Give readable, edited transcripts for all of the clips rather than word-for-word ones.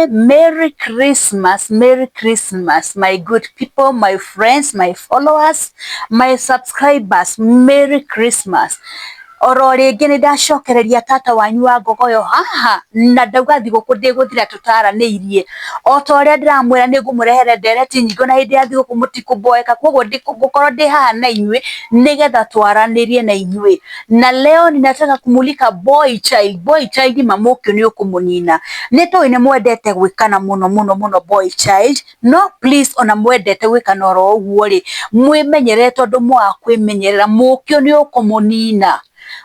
Merry Christmas, Merry Christmas, my good people, my friends, my followers, my subscribers, Merry Christmas. Oro rĩngĩ nĩ ndacokereria tata wanyu wa ngogoyo haha na ndauga thigũkũ ndĩgũthira tũtaranĩirie. O ta ũrĩa ndĩramwĩra nĩ ngũmũrehere ndereti nyingĩ ona hĩndĩ ya thigũkũ mũtikũmboeka, koguo ngũkorwo ndĩ haha na inyuĩ nĩgetha twaranĩrie na inyuĩ. Na leo ninataka kumulika boy child, boy child mamũkĩo nĩ ũkũmũnina. Nĩ tũĩ nĩ mwendete gwĩkana mũno mũno mũno boy child, no please ona mwendete gwĩkana oro ũguo rĩ, mwĩmenyerere tondũ mwaga kwĩmenyerera mũkĩo nĩ ũkũmũnina.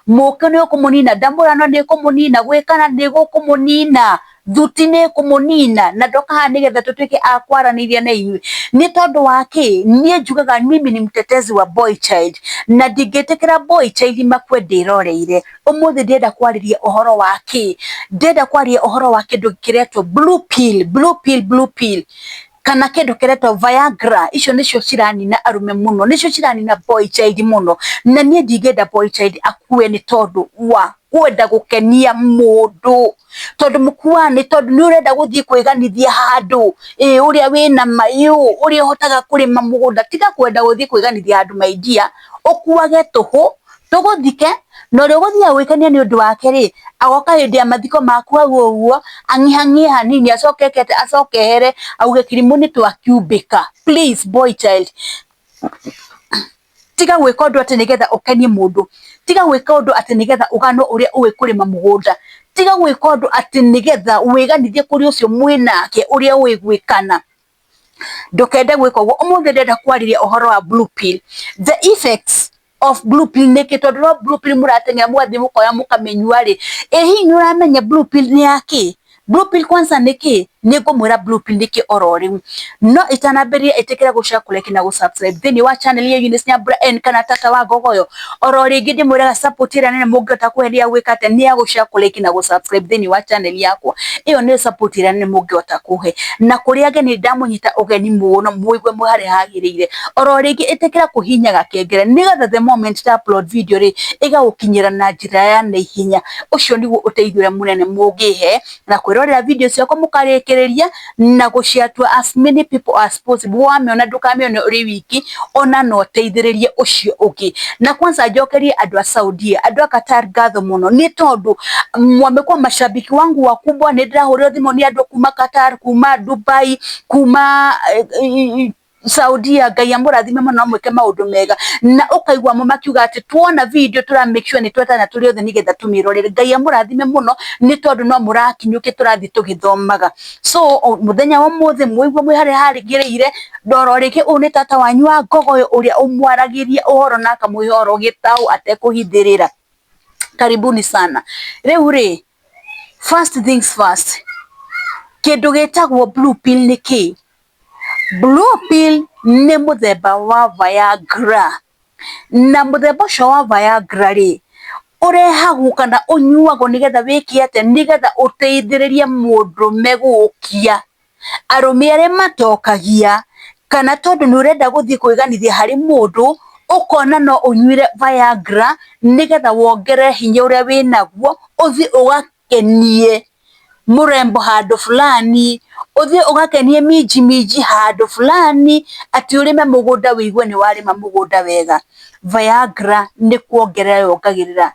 Mũkĩo nĩ ũkũmũnina, ndamũrano nĩ ĩkũmũnina, gwĩkana nĩ gũkũmũnina, thuti nĩ ĩkũmũnina. Na ndoka haha nĩgetha tũtuĩke a kwaranĩria na inyuĩ. Nĩ tondũ wa kĩ? Niĩ njugaga mimi ni mtetezi wa boy child na ndingĩtĩkĩra boy child makue ndĩroreire. Ũmũthĩ ndĩrenda kwarĩria ũhoro wa kĩ? Ndĩrenda kwaria ũhoro wa kĩndũ kĩretwo blue pill, blue pill, blue pill kana kĩndũ kĩretwo Viagra. Icio nĩcio ciranina arũme mũno, nĩcio ciranina boy child mũno. Na niĩ ndingĩenda boy child akue nĩ tondũ wa kwenda gũkenia mũndũ, tondũ mũkuaga nĩ tondũ nĩ ũrenda gũthiĩ kwĩganithia handũ, ĩ ũrĩa wĩna mayũ, ũrĩa ũhotaga kũrĩma mũgũnda. Tiga kwenda gũthiĩ kwĩganithia handũ my dear, ũkuage tũhũ tũgũthike, na ũrĩa ũgũthiaga gwĩkenia nĩ ũndũ wake rĩ, agoka hĩndĩ ya mathiko maku hau ũguo ang'ihang'ihe hanini acoke eke atĩa, acoke ehere auge kĩrimũ nĩ twakiumbĩka. Please boy child, tiga gwĩka ũndũ atĩ nĩgetha ũkenie mũndũ, tiga gwĩka ũndũ atĩ nĩgetha ũganwo ũrĩa ũĩ kũrĩma mũgũnda, tiga gwĩka ũndũ atĩ nĩgetha wĩganithie kũrĩ ũcio mwĩnake ũrĩa ũĩ gwĩkana. Ndũkende gwĩka ũguo. Ũmũthĩ ndĩrenda kwarĩria ũhoro wa blue pill, the effects of blue pill nĩkĩ? Tondũ no blue pill mũrateng'era mũgathiĩ mũkoya mũkamĩnyua rĩ, ĩ hihi nĩ ũramenya blue pill nĩ ya kĩ? Blue pill kwanza nĩ kĩ? Nĩ ngũmwĩra blue pill nĩ kĩ oro rĩu. No itanambĩrĩria, ĩtĩkĩra gũ share, kũ like na gũ subscribe thĩinĩ wa channel ya Eunice Nyambura N kana tata wa ngogoyo. Oro rĩngĩ ndĩmwĩraga support ĩrĩa nene mũngĩhota kũhe nĩ ya gwĩka atĩa? Nĩ ya gũ share, kũ like na gũ subscribe thĩinĩ wa channel yakwa. Ĩyo nĩyo support ĩrĩa nene mũngĩhota kũhe. Na kũrĩ ageni, ndamũnyita ũgeni mũno mũigue mwĩ harĩa hagĩrĩire. Oro rĩngĩ ĩtĩkĩra kũhihinya gakengere nĩgetha the moment ta upload video rĩ, ĩgagũkinyĩra na njĩra ya naihenya. Ũcio nĩguo ũteithio ũrĩa mũnene mũngĩhe na kwĩrorera video ciakwa mũkarĩkĩrĩria na gũ share to as many people as possible. Wamĩona ndũkamĩone ũrĩ wiki, ona no ũteithĩrĩrie ũcio ũngĩ. Na kwanza njokerie andũ a Saudia, andũ a Qatar ngatho mũno nĩ tondũ mwamekuwa mashabiki wangu wakubwa. Nĩ ndĩrahũrĩrwo thimũ nĩ andũ kuma Qatar, kuma Dubai, kuma Saudia. Ngai amũrathime mũno na mwĩke maũndũ mega. Na ũkaigua mo makiuga atĩ tuona video tũra make sure nĩ twetana tũrĩ othe nĩgetha tũmĩrorere. Ngai amũrathime mũno nĩ tondũ no mũrakinyũkia tũrathiĩ tũgĩthomaga. So mũthenya wa ũmũthĩ mũigue mwĩ harĩa harĩgĩrĩire. Ndoro rĩngĩ, ũyũ nĩ tata wanyu wa ngogoyo ũrĩa ũmwaragĩria ũhoro na akamũhe ũhoro gĩtaũ atekũhithĩrĩra. Karibuni sana. Rĩu rĩ, first things first, kĩndũ gĩtagwo blue pill nĩ kĩ? Blue pill nĩ mũthemba wa Viagra, na mũthemba ũcio wa Viagra rĩ, ũrehagwo kana ũnyuagwo nĩgetha wĩke atĩa? Nĩgetha ũteithĩrĩrie mũndũrũme gũũkia, arũme arĩa matokagia, kana tondũ nĩ ũrenda gũthiĩ kwĩganithia harĩ mũndũ, ũkona no ũnyuire Viagra nĩgetha wongerere hinya ũrĩa wĩnaguo, ũthiĩ ũgakenie mũrembo handũ fulani, ũthiĩ ũgakenie minji minji handũ fulani, atĩ ũrĩme mũgũnda wĩigue nĩ warĩma mũgũnda wega. Viagra nĩ kuongerera yongagĩrĩra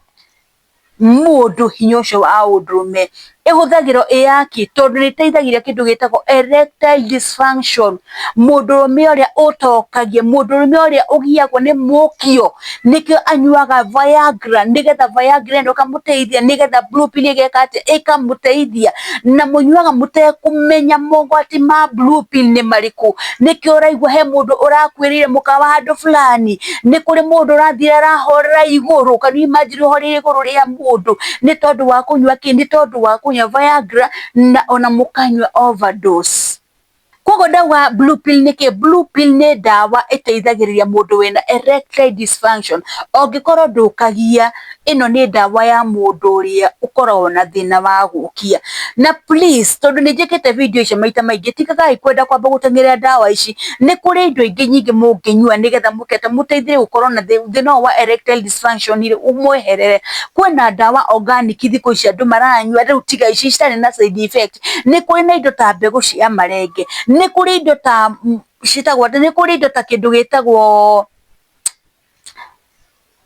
mũndũ hinya ũcio wa ũndũrũme. Ĩhũthagĩrwo ĩ yakĩ? Tondũ nĩ ĩteithagĩrĩria kĩndũ gĩtagwo erectile dysfunction, mũndũrũme ũrĩa ũtokagia, mũndũrũme ũrĩa ũgiagwo nĩ mũkio, nĩkĩo anyuaga Viagra, nĩgetha Viagra ĩno ĩkamũteithia, nĩgetha blue pill ĩgeka atĩa? Ĩkamũteithia. Na mũnyuaga mũtekũmenya mogwati ma blue pill nĩ marĩkũ. Nĩkĩo ũraigua he mũndũ ũrakuĩrĩire mũkawa handũ fulani, nĩ kũrĩ mũndũ ũrathire arahorera igũrũ. Can you imagine ũhoreire igũrũ rĩa mũndũ nĩ tondũ wa kũnyua kĩ? Nĩ tondũ wa kũnyua Viagra na ona mũkanyua overdose. Koguo ndauga blue pill nĩ kĩ? Blue pill nĩ ndawa ĩteithagĩrĩria mũndũ wĩna erectile dysfunction. Ũngĩkorwo ndũkagia, ĩno nĩ ndawa ya mũndũ ũrĩa ũkoragwo na thĩna wa gũkia. Na please, tondũ nĩ njĩkĩte video icio maita maingĩ, tigagai kwenda kwamba gũteng'eria ndawa ici. Nĩ kũrĩ indo ingĩ nyingĩ mũngĩnyua nĩgetha mũkete mũteithie gũkorwo na thĩna ũyũ wa erectile dysfunction rĩ, ũmweherere. Kwĩna ndawa organic thikũ ici andũ maranyua, rĩu tiga ici citarĩ na side effect. Nĩ kũrĩ na indo ta mbegũ cia marenge, nĩ kũrĩ indo ta ciĩtagwo atĩa, nĩ kũrĩ indo ta kĩndũ gĩtagwo,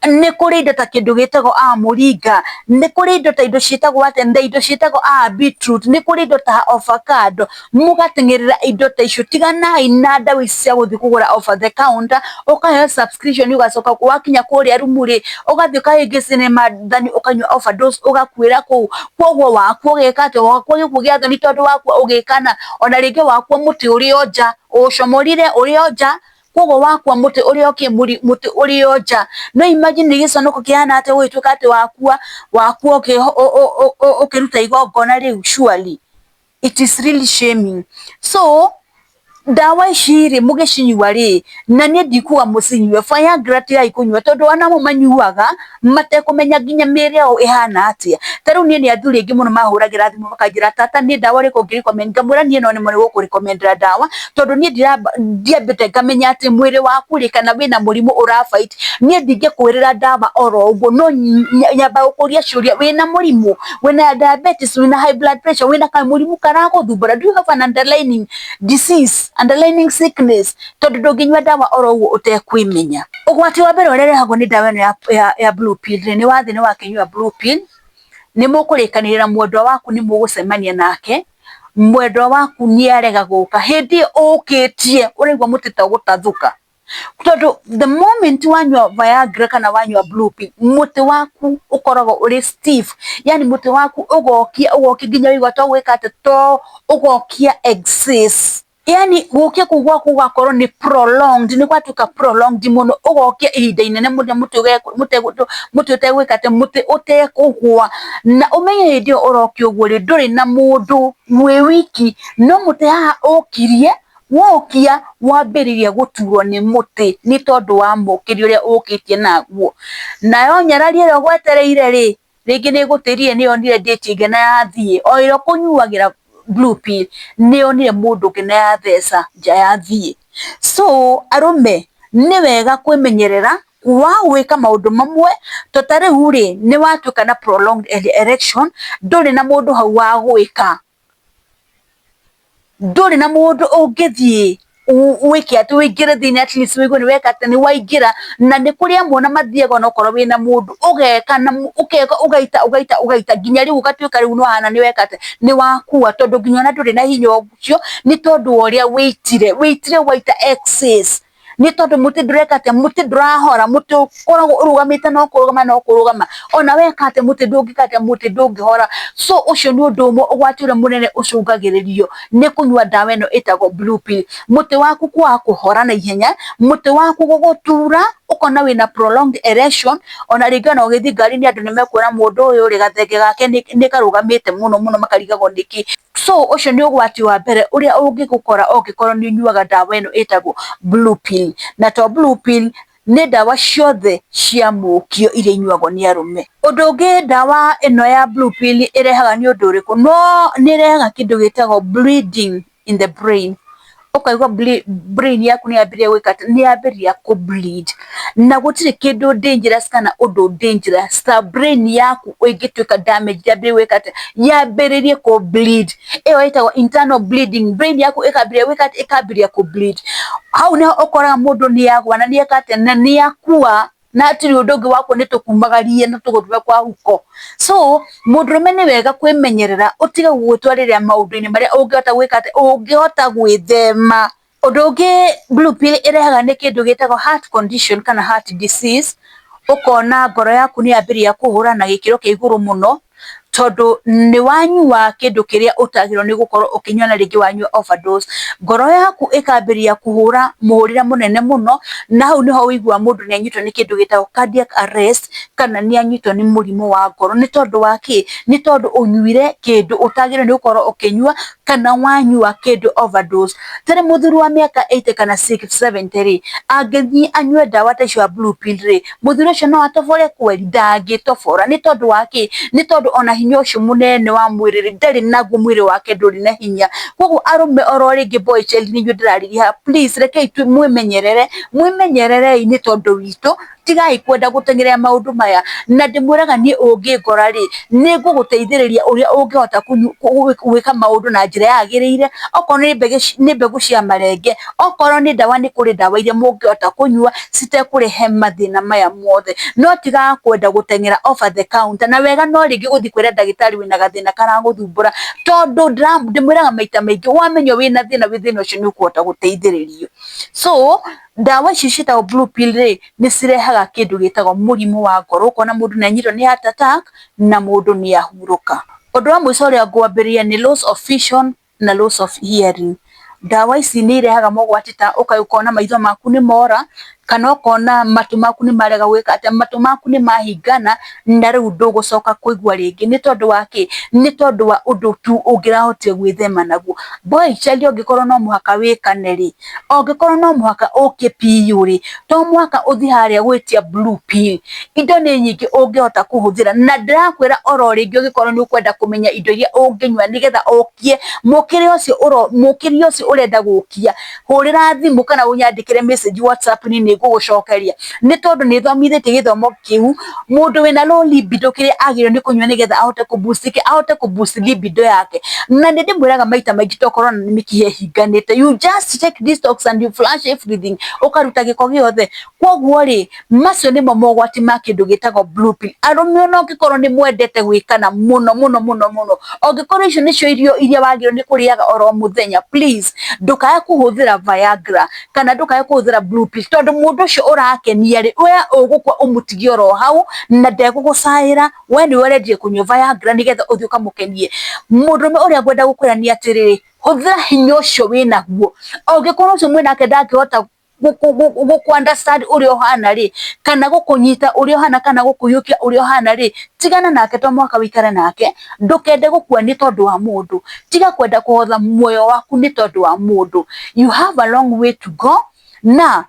nĩ kũrĩ indo ta kĩndũ gĩtagwo mũringa, nĩ kũrĩ indo ta indo ciĩtagwo atĩa, na indo ciĩtagwo beetroot, nĩ kũrĩ indo ta avocado, mũgateng'erera indo ta icio. Tiganai na ndawa ici cia gũthiĩ kũgũra over the counter, ũkaheo subscription ũgacoka wakinya kũrĩa rumu rĩ, ũgathiĩ ũkahĩngĩcania thani ũkanyua overdose ũgakuĩra kũu. Koguo wakua ũgeka atĩa? Wakua gĩkuũ gĩa thoni tondũ wakua ũgĩkana, ona rĩngĩ wakua mũtĩ ũrĩ o nja, ũcomorire ũrĩ o nja, koguo wakua mũtĩ ũrĩ o kĩ, mũtĩ ũrĩ o nja. No imagine nĩ gĩconoko kĩhana atĩa gũgĩtuĩka atĩ wakua, wakua ũkĩruta igongona rĩu surely. It is really shaming. So ndawa ici rĩ, mũgĩcinyua rĩ, na niĩ ndikuga mũcinyue, Viagra tigai kũnyua tondũ ona amwe manyuaga matekũmenya nginya mĩĩrĩ yao ĩhana atĩa. Ta rĩu niĩ nĩ athuri aingĩ mũno mahũragĩra thimũ makanjĩra, tata nĩ ndawa ĩrĩkũ ũngĩ recommend? Ngamwĩra niĩ no nemwo nĩ gũkũ recommend ndawa tondũ niĩ ndiambĩte ngamenya atĩ mwĩrĩ waku rĩ, kana wĩna mũrimũ ũra fight. Niĩ ndingĩkwĩrĩra ndawa oro ũguo, no nyambaga gũkũria ciũria, wĩna mũrimũ, wĩna diabetes, wĩna high blood pressure, wĩna kamũrimũ karagũthumbũra, do you have an underlying disease, underlying sickness? Tondũ ndũngĩnyua ndawa oro ũguo ũtekwĩmenya. Ũgwati wa mbere ũrĩa ũrehagwo nĩ ndawa ĩno ya blue pill rĩ, nĩ wathiĩ nĩ wakĩnyua blue pill, nĩ mũkũrĩkanĩra na mwendwa waku nĩ mũgũcemania nake, mwendwa waku nĩ arega gũka, hĩndĩ ĩyo ũkĩtie ũraigua mũtĩ ta ũgũtathũka. Tondũ the moment wanyua Viagra kana wanyua blue pill, mũtĩ waku ũkoragwo ũrĩ stiff, yani mũtĩ waku ũgokia ũgokia nginya ũraigua to gwĩka atĩ, to ũgokia excess. Yani gũkia kũu gwaku gũgakorwo nĩ prolonged, nĩ gwatuĩka prolonged mũno, ũgokia ihinda inene mũno mũtĩ ũtegwĩka atĩ, mũtĩ ũtekũgũa. Na ũmenye hĩndĩ ĩyo ũrokia ũguo rĩ, ndũrĩ na mũndũ, wĩ wiki, no mũtĩ haha ũkirie, wokia wambĩrĩria gũturwo nĩ mũtĩ nĩ tondũ wa mũkĩrie ũrĩa ũkĩtie naguo. Nayo nyarari ĩrĩa ũgwetereire rĩ, rĩngĩ nĩ ĩgũtĩrire nĩ yonire date ĩngĩ na yathiĩ, o ĩrĩa ũkũnyuagĩra blue pill nĩ yonire mũndũ ũngĩ na yatheca nja yathiĩ. So arũme nĩ wega kwĩmenyerera wa gwĩka maũndũ mamwe, to ta rĩu rĩ, nĩ watuĩka na prolonged erection, ndũrĩ na mũndũ hau wa gwĩka, ndũrĩ na mũndũ ũngĩthiĩ wĩke atĩ ũingĩre thĩinĩ at least ũigue nĩ weka atĩ nĩ waingĩra. Na nĩ kũrĩ amwe ona mathiaga onokorwo wĩna mũndũ ũgeka na ũgeka ũgaita ũgaita ũgaita nginya rĩu ũgatuĩka rĩu nĩ wahana nĩ weka atĩ nĩ wakua, tondũ nginya ona ndũrĩ na hinya ũcio nĩ tondũ wa ũrĩa wĩitire, wĩitire waita excess, nĩ tondũ mũtĩ ndũreka atĩa, mũtĩ ndũrahora, mũtĩ ũkoragwo ũrũgamĩte no kũrũgama no kũrũgama, ona weka atĩa mũtĩ ndũngĩka atĩa, mũtĩ ndũngĩhora. So ũcio nĩ ũndũ ũmwe ũgwati ũrĩa mũnene ũcũngagĩrĩrio nĩ kũnyua ndawa ĩno ĩtagwo blue pill. Mũtĩ waku kwaga kũhora na ihenya, mũtĩ waku gũgũtura, ũkona wĩna prolonged erection, ona rĩngĩ ona ũgĩthiĩ ngari-inĩ andũ nĩ mekuona mũndũ ũyũ rĩ, gathenge gake nĩ karũgamĩte mũno mũno makarigagwo nĩkĩ. So ũcio nĩ ũgwati wa mbere ũrĩa ũngĩgũkora ũngĩkorwo nĩ ũnyuaga ndawa ĩno ĩtagwo blue pill. Na to blue pill, nĩ ndawa ciothe cia mũkio iria inyuagwo nĩ arũme. Ũndũ ũngĩ ndawa ĩno ya blue pill ĩrehaga nĩ ũndũ ũrĩkũ? No nĩ ĩrehaga kĩndũ gĩtagwo bleeding in the brain. Ũkaigua brain yaku nĩ yambĩrĩria gwĩka atĩ, nĩ yambĩrĩria kũ bleed. Na gũtirĩ kĩndũ dangerous kana ũndũ dangerous ta brain yaku ĩngĩtuĩka damage yambĩrĩrie gwĩka atĩ, yambĩrĩrie kũ bleed. Ĩyo ĩtagwo internal bleeding. Brain yaku ĩkambĩrĩria gwĩka atĩ, ĩkambĩrĩria kũ bleed. Hau nĩho ũkoraga mũndũ nĩ agwa na nĩ eka atĩa, na nĩ akua, na hatirĩ ũndũ ũngĩ wakuo nĩ tũkumagarie na tũgũtue kwa huko. So mũndũrũme nĩ wega kwĩmenyerera ũtige gwĩtwarĩrĩra maũndũ-inĩ marĩa ũngĩhota gwĩka atĩ, ũngĩhota gwĩthema. Ũndũ ũngĩ blue pill ĩrehaga nĩ kĩndũ gĩtagwo heart condition kana heart disease. Ũkona ngoro yaku nĩ yambĩrĩria kũhũra na gĩkĩro kĩa igũrũ mũno, tondũ nĩ wanyua kĩndũ kĩrĩa ũtagĩrĩirwo nĩ gũkorwo ũkĩnyua na rĩngĩ wanyua overdose. Ngoro yaku ĩkambĩrĩria kũhũra mũhũrĩre mũnene mũno, na hau nĩho ũiguaga mũndũ nĩ anyitwo nĩ kĩndũ gĩtagwo cardiac arrest kana nĩ anyitwo nĩ mũrimũ wa ngoro. Nĩ tondũ wa kĩ? Nĩ tondũ ũnyuire kĩndũ ũtagĩrĩirwo nĩ gũkorwo ũkĩnyua, Kana wanyua kĩndũ overdose. Tarĩ mũthuri wa mĩaka 80 kana 70 rĩ, angĩthiĩ anyue ndawa ta icio blue pill rĩ, mũthuri ũcio no atobore kweri? Ndangĩtobora. Nĩ tondũ wa kĩ? Nĩ tondũ ona hinya ũcio mũnene wa mwĩrĩ rĩ, ndarĩ naguo, mwĩrĩ wake ndũrĩ na hinya. Koguo arũme oro rĩngĩ, boy child, nĩ inyuĩ ndĩrarĩria haha, please rekei mwĩmenyerere, mwĩmenyererei nĩ tondũ witũ. Tigai kwenda gũteng'eria maũndũ maya. Na ndĩmwĩraga niĩ ũngĩngora rĩ, nĩ ngũgũteithĩrĩria ũrĩa ũngĩhota gwĩka maũndũ na njĩra yagĩrĩire. Okorwo nĩ mbegũ cia marenge, okorwo nĩ ndawa, nĩ kũrĩ ndawa iria mũngĩhota kũnyua citekũrehe mathĩna maya mothe. No tigaga kwenda gũteng'era over the counter. Na wega no rĩngĩ gũthiĩ kwĩra ndagĩtarĩ wĩna gathĩna karagũthumbũra, tondũ ndĩmwĩraga maita maingĩ, wamenya wĩna thĩna, wĩ thĩna ũcio nĩ ũkũhota gũteithĩrĩrio. So ndawa ici ciĩtagwo blue pill rĩ, nĩ cirehaga kĩndũ gĩtagwo mũrimũ wa ngoro, ũkona mũndũ nĩ anyitwo nĩ heart attack na mũndũ nĩ ahurũka. Ũndũ wa mũico ũrĩa ngwambĩrĩria nĩ loss of vision na loss of hearing. Ndawa ici nĩ irehaga mogwati ta ũkona maitho maku nĩ mora, kana ũkona matũ maku nĩ marega gwĩka atĩa, matũ maku nĩ mahingana na rĩu ndũgũcoka kũigua rĩngĩ. Nĩ tondũ wa kĩ? Nĩ tondũ wa ũndũ tu ũngĩrahotire gwĩthema naguo. Boy child, ũngĩkorwo no mũhaka wĩkane rĩ, ũngĩkorwo no mũhaka ũke piũ rĩ, to mũhaka ũthiĩ harĩa gwĩtia blue pill. Indo nĩ nyingĩ ũngĩhota kũhũthĩra, na ndĩrakwĩra oro rĩngĩ, ũngĩkorwo nĩ ũkwenda kũmenya indo iria ũngĩnyua nĩgetha ũkie mũkĩria ũcio ũrenda gũkia, hũrĩra thimũ kana ũnyandĩkĩre message WhatsApp, nĩ ngũgũcokeria, nĩ tondũ nĩ thomithĩtie gĩthomo kĩu, mũndũ wĩna low libido kĩrĩa agĩrĩirwo nĩ kũnyua nĩgetha ahote kũ boost, ahote kũ boost libido yake. Na nĩ ndĩmwĩraga maita maingĩ, tokorwo na mĩkiha ĩhinganĩte, you just take detox and you flush everything, ũkaruta gĩko gĩothe. Koguo rĩ, macio nĩmo mogwati ma kĩndũ gĩtagwo blue pill. Arũme, ona ũngĩkorwo nĩ mwendete gwĩkana mũno mũno mũno mũno, ũngĩkorwo icio nĩcio irio iria wagĩrĩirwo nĩ kũrĩaga oro mũthenya, please ndũkae kũhũthĩra Viagra kana ndũkae kũhũthĩra blue pill, tondũ mũndũ ũcio ũrakenia rĩ, we ũgũkua ũmũtigie oro hau na ndegũgũcaĩra. We nĩwe ũrendire kũnyua Viagra nĩgetha ũthiĩ ũkamũkenie. Mũndũrũme ũrĩa ngwenda gũkwĩra nĩ atĩrĩrĩ, hũthĩra hinya ũcio wĩnaguo. Ũngĩkorwo ũcio mwĩnake ndangĩhota gũkũ understand ũrĩa ũhana rĩ, kana gũkũnyita ũrĩa ũhana, kana gũkũiyũkia ũrĩa ũhana rĩ, tigana nake. To mũhaka wĩikare nake. Ndũkende gũkua nĩ tondũ wa mũndũ. Tiga kwenda kũhotha muoyo waku nĩ tondũ wa mũndũ. You have a long way to go. Na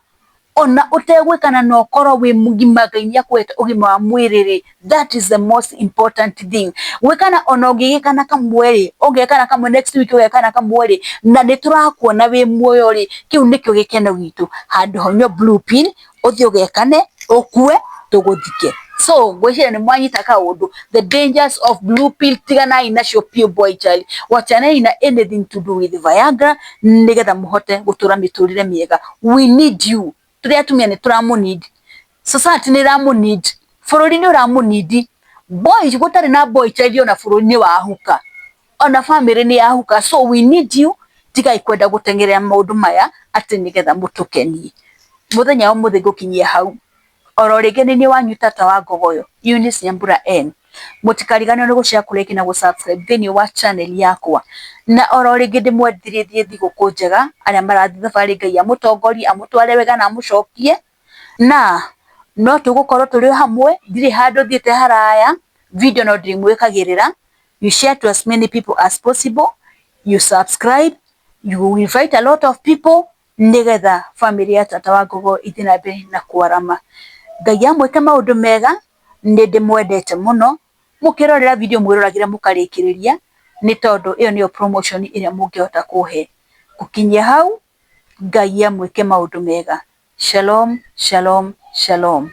ona ũtegwĩkana na ũkorwo wĩ mũgima, Ngai nĩ akũhete ũgima wa mwĩrĩ rĩ, that is the most important thing. Gwĩkana, ona ũngĩgĩkana kamwe rĩ, ũngekana kamwe, next week ũgekana kamwe rĩ, na nĩ tũrakuona wĩ muoyo rĩ, kĩu nĩkĩo gĩkeno gitũ, handũ ha ũnyue blue pill ũthiĩ ũgekane, ũkue, tũgũthike. So ngwĩciria nĩ mwanyita kaũndũ, the dangers of blue pill. Tiganai nacio piũ, boy child. Wachanei na anything to do with Viagra nĩgetha mũhote gũtũra mĩtũrĩre mĩega. We need you. Tũrĩ atumia nĩ tũramũ, society nĩ ĩramũ, bũrũri nĩ ũramũ. Boy gũtarĩ na boy child, ona bũrũri nĩ wahuka, ona family nĩ yahuka. So we need you. Tigai kwenda gũteng'erera maũndũ maya atĩ nĩgetha mũtũkenie. Mũthenya wa ũmũthĩ ngũkinyia hau. Oro rĩngĩ nĩ niĩ wanyu tata wa Ngogoyo, Eunice Nyambura N. Mũtikariganĩrwo nĩ gũ-share, kũ-like na gũ-subscribe thĩinĩ wa channel yakwa. Na oro rĩngĩ ndĩmwendithĩrie thigũkũ njega. Arĩa marathiĩ thabarĩ, Ngai amũtongorie, amũtware wega na amũcokie. Na no tũgũkorwo tũrĩ o hamwe, ndirĩ handũ thiĩte haraya. Video no ndĩmwĩkagĩrĩra. You share to as many people as possible, you subscribe, you invite a lot of people, nĩgetha family ya tata wa Ngogo ithiĩ na mbere na kwarama. Ngai amwĩke maũndũ mega. Nĩ ndĩmwendete mũno. Mũkĩrorera video, mwĩroragĩre mũkarĩkĩrĩria, nĩ tondũ ĩyo nĩyo promotion ĩrĩa mũngĩhota kũhe. Gũkinyia hau, Ngai amwĩke maũndũ mega. Shalom, shalom, shalom.